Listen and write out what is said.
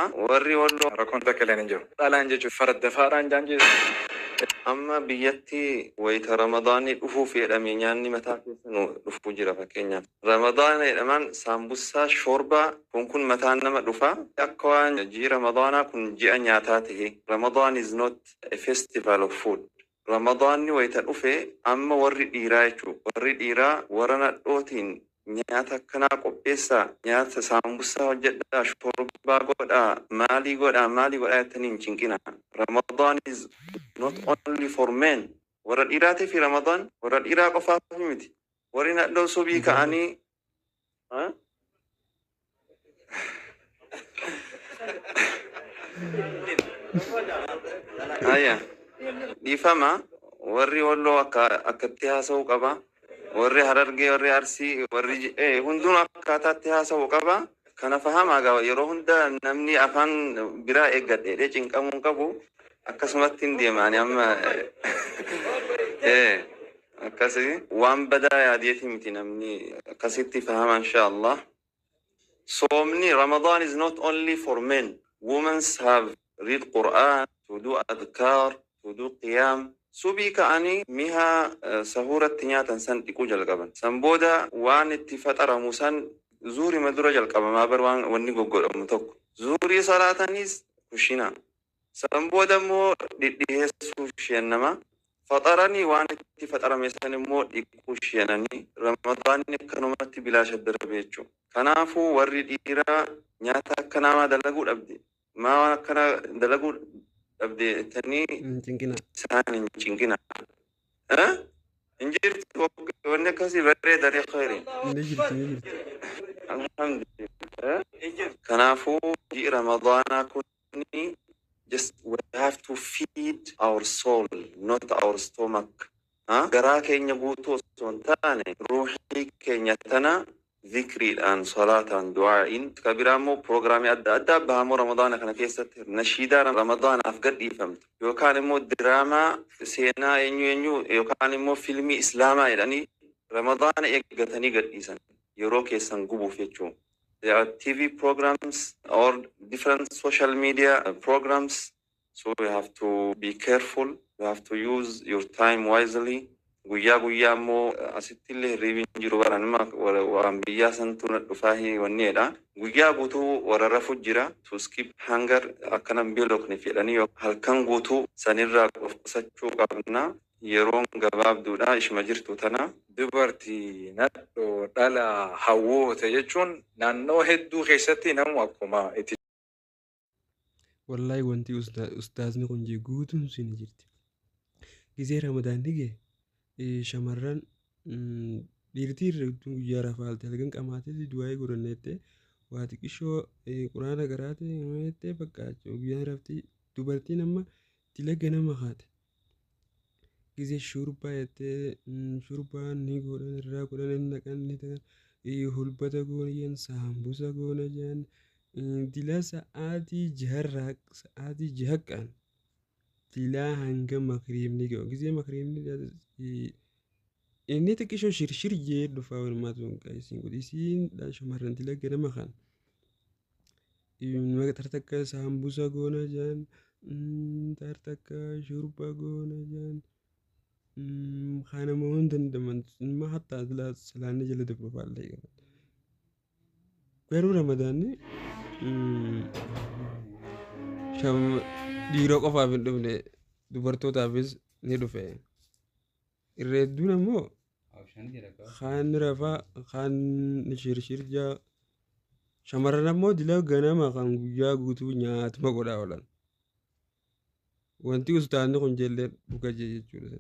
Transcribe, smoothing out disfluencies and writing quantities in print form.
Warri Walloo Rakkoon takka illee hin jiru. Dhalaan jechuun farda faadhaan jaanjeessu. Amma biyyatti wayita Ramadaanni dhufuuf jedhame nyaanni mataa keessa nu dhufuu jira fakkeenyaaf. Ramadaana jedhamaan saambussaa, shoorbaa kun mataan nama dhufa. Akka waan ji'i Ramadaanaa kun ji'a nyaataa tahe. Ramadan is not a festival of food. Ramadaanni wayita dhufe amma warri dhiiraa jechuudha. Warri dhiiraa warra nadhootiin nyaata akkanaa qopheessaa, nyaata saambussaa hojjedhaa, shoorbaa godhaa, maalii godhaa, maalii godhaa jettanii hin cinqina. Ramadan is not only for men. Warra dhiiraatii fi Ramadan warra dhiiraa qofaaf miti. Warri nadhoo subii ka'anii Ha? Aya. Dhiifama warri Walloo akka akkatti haasa'uu qaba. Warri Harargee, warri Arsii, warri hundinuu akkaataatti haasa'uu qaba. Kana fahamaa gaa yeroo hunda namni afaan biraa eeggadhe jedhee cinqamuu hin qabu. Akkasumatti hin deema ani amma akkasi waan badaa yaadeeti miti namni akkasitti fahama insha Allah. Soomni Ramadan is not only for men. Women have read Quran, to do adhkar, to do qiyam. Subii ka'anii miha sahuuratti nyaatan san dhiquu jalqaban. San booda waan itti faxaramu san zuurima dura jalqabamaa bar waan wanni goggodhamu tokko. Zuurii salaatanis kushina. San booda immoo dhidhiheessuuf sheenama. Faxaranii waan itti faxarame san immoo dhiquu sheenanii Ramadaanni akkanumatti bilaasha darbe jechuudha. Kanaafuu warri dhiiraa nyaata akkanaa maa dalaguu dhabde? Maa waan akkanaa dalaguu dhabde jettanii Hin cinqina. isaan hin cinqina. Eh? Hin jirtu wanni akkasii bareeda khayri. Ni jirti, ni jirti. Alhamdulillah. Kanaafuu ji'i Ramadaanaa kuni just we have to feed our soul, not our stomach. Ha? Garaa keenya guutuu osoo hin taane ruuxii keenya tana zikriidhaan, salaataan, du'aa'iin ka biraa immoo piroogiraamii adda addaa bahamoo Ramadaana kana keessatti nashiidaa Ramadaanaaf gadhiifamtu yookaan immoo diraamaa seenaa eenyu eenyu yookaan immoo filmii Islaamaa jedhanii Ramadaana eeggatanii gadhiisan yeroo keessan gubuuf jechuudha. There are TV programs or different social media programs. So we have to be careful. You have to use your time wisely. Guyyaa guyyaa immoo asitti illee hirriibni hin jiru baranuma waan biyyaa santu na dhufaa wanniidha. Guyyaa guutuu warra rafu jira. To skip hunger akkana hin beelofne fedhanii halkan guutuu sanirraa of qusachuu qabna. Yeroon gabaabduudha ishuma jirtu tana. Dubartii nadhoo dhala hawwoota jechuun naannoo hedduu keessatti namu akkuma itti Wallaahi wanti ustaazni kun jee guutuun sun ni jirti. Gizee Ramadaanni gahe shamarran dhiirtii irra guyyaa rafaalte halkan qamaatee du'aa'ii godhanne jettee waa xiqqishoo quraana qaraate jettee bakka guyyaa rafti. Dubartiin amma dila ganama kaate. Gizee shurbaa jettee shurbaa ni godhan irraa godhan inni naqan ni ta'an hulbata goona jedhan saambusa goona jedhan dila sa'aatii jaharraa sa'aatii jahaqqaan dilaa hanga makriibni ga'u. Gizee makriibni inni xiqqishoo shirshir jee dhufaa walumaatu isiin godhi isiin shamarran dila ganama kan tartakka saambusa goona jedhan tartakka shurba goona jedhan kanama hunda dandaman ma hatta salaanni jala dabru faallee qaban. Garuu Ramadaanni dhiira qofaaf hin dhufne, dubartootaafis ni dhufe. Irra hedduun ammoo kaan ni rafaa, kaan ni shirshir jaa. Shamarran ammoo dila ganama kan guyyaa guutuu nyaatuma godhaa oolan. Wanti ustaanni kun jellee dhuga jee jechuudha.